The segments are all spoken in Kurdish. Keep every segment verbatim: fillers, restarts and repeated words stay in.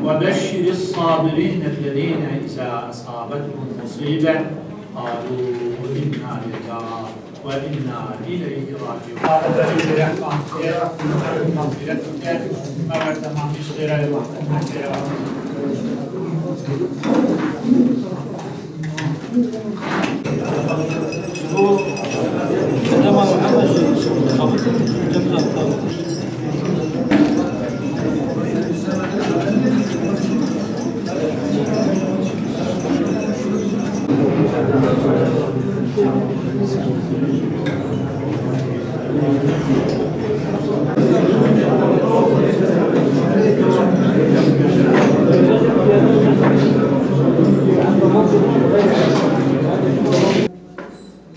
وبشر الصابرين الذين إذا أصابتهم مصيبة قالوا إنا لله وإنا إليه راجعون.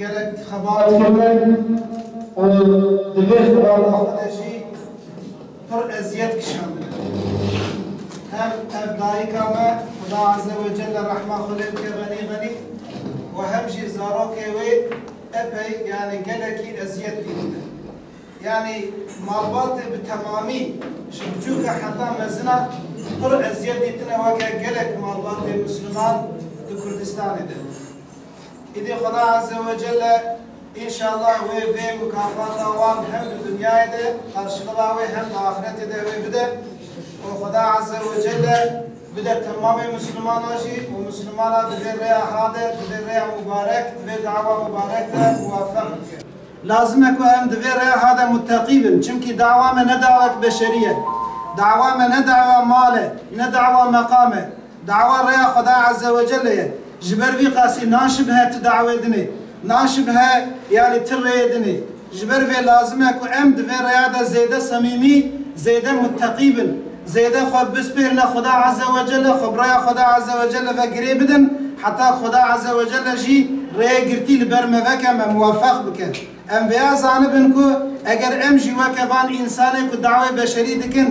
Gelek xebat kirine û di vê xebata xwe de jî pir eziyet kişandine. Hem ev dayika me, Xuda Azze ve Celle rehma xwe lê bike, xenî xenî, û hem jî zarokê wê epey, yani gelekî eziyet dîtine. Yani malbatê bi temamî, ji biçûka heta mezina pir eziyet dîtine weke gelek malbatê Misliman di Kurdistanê de. Îdî Xuda Azze ve Celle înşallah wê vê mukafata wan hem di dinyayê de qarşılığa wê hem di axiretê de wê bide. Û Xuda Azze ve Celle bide temamê Mislimana jî û Mislimana di vê rêya ha de, di vê rêya mubarek, di vê dawa mubarek de muwafeq bike. Lazim e ku em di vê rêya ha de mutteqî bin. Çimkî dawa me ne dawek beşerî ye. Dawa me ne dawa mal e, ne dawa meqam e. Dawa rêya Xwedayê Azze ve Celle ye. Ji ber vî qasî naşibhe tu dawê dinê. Naşibhe, yani, tu rêyê dinê. Ji ber vê lazim e ku em di vê rêya de zêde semîmî, zêde mutteqî bin. Zêde xwe bispêrine Xuda Azze ve Celle, xwe bi rêya Xuda Azze ve Celle ve girê bidin, heta Xuda Azze ve Celle jî rêyê girtî li ber me veke, me muwefeq bike. Em vêya zanibin ku eger em jî weke van însanê ku dawê beşerî dikin,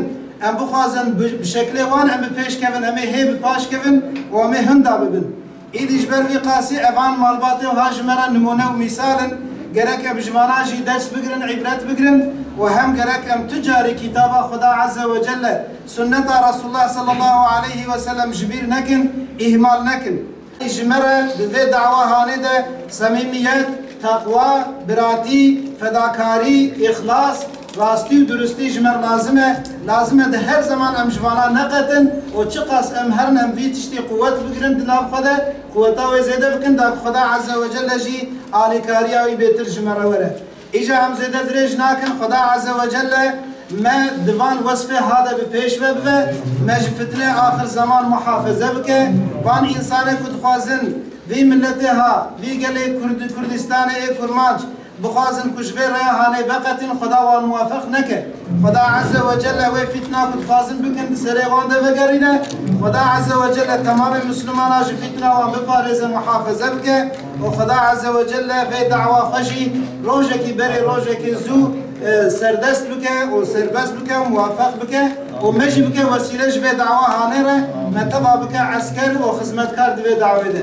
em bixwazin bi, bi şeklê wan em bi pêş kevin, em ê hê bi paş kevin û em ê hinda bibin. Îdî ji ber vî qasî evan malbatê wiha ji me re nimûne û mîsal in. Gerek em ji vana jî ders bigirin, îbret bigirin û hem gerek em tu carî kitaba Xuda Azze ve Celle, sunneta Resulullah sallallahu aleyhi ve sellem ji bîr nekin, îhmal nekin. Ji me re di vê dawa hanê de semîmiyet, teqwa, biratî, fedakarî, îxlas, rastî û durustî ji me re lazim e. Lazim e di her zeman em ji vana neqetin û çiqas em herin em vî tiştî quwet bigirin di nav xwe de, quweta wê zêde bikin, da ku Xweda Azze ve Celle jî alîkariya wî bêtir ji me re were. Îja em zêde dirêj nakin, Xweda Azze ve Celle me di van wesfê ha de bi pêş ve bibe, me ji fitnê axir zeman muhafeze bike. Van însanê ku dixwazin vî miletê ha, vî gelê Kurd-, Kurdistanê ê Kurmanc bixwazin ku ji vê rêya hanê veqetin, Xweda wan muwefeq neke. Xweda Azze ve Celle wê fitna ku dixwazin bikin di serê wan de vegerîne. Xweda Azze ve Celle temamê Mislimana ji fitna wan biparêze, muhafeze bike. Û Xweda Azze ve Celle vê dawa xwe jî rojekî berê rojekê zû, e, serdest bike û serbest bike û muwefeq bike û me jî bike wesîle ji vê dawa hanê re, me teva bike esker û xizmetkar di vê dawê de.